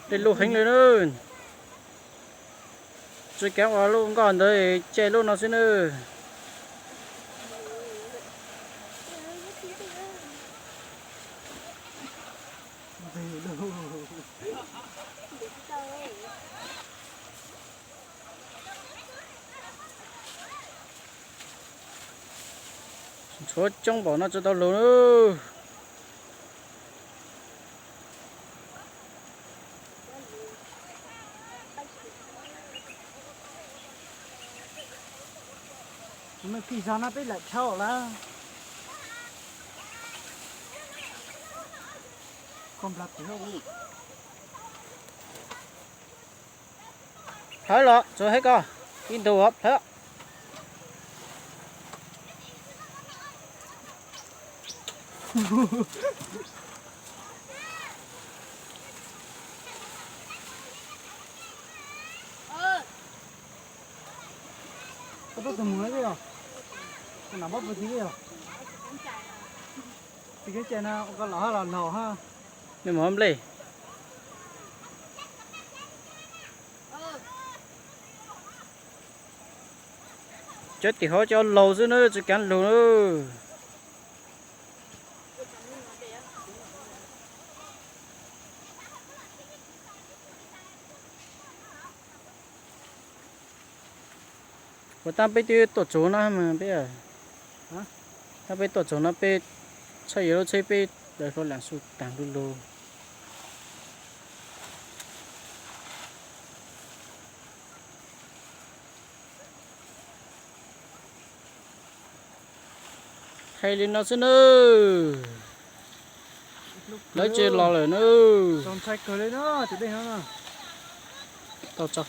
Dej lub heev li na. Tsis kav ua lub nkoj ntawd, ce lub no xwb na. Tshuav coob npaum no tsis tau lug na. Kuv nws kis zog no peb lam dhau lawm. Plhawv los tsuav hab ko, ib ntug plhawv. Koj tuaj tus mus thiab yog? Koj nam pob pw thiab yog? Tus kev cai no ua koj los hab los laug hab. Nej mus hab nplej. Cov tim hov cov laug xwb na, tsis kav lug na. Ua tab peb twb tuaj txog no mas peb, tab peb tuaj txog no peb txhaj yuav lub tsheb peb daws hlo lam su taag lug lug. Hais li no xwb nawb. Lawv tsis los lawm nawb. Tau tso.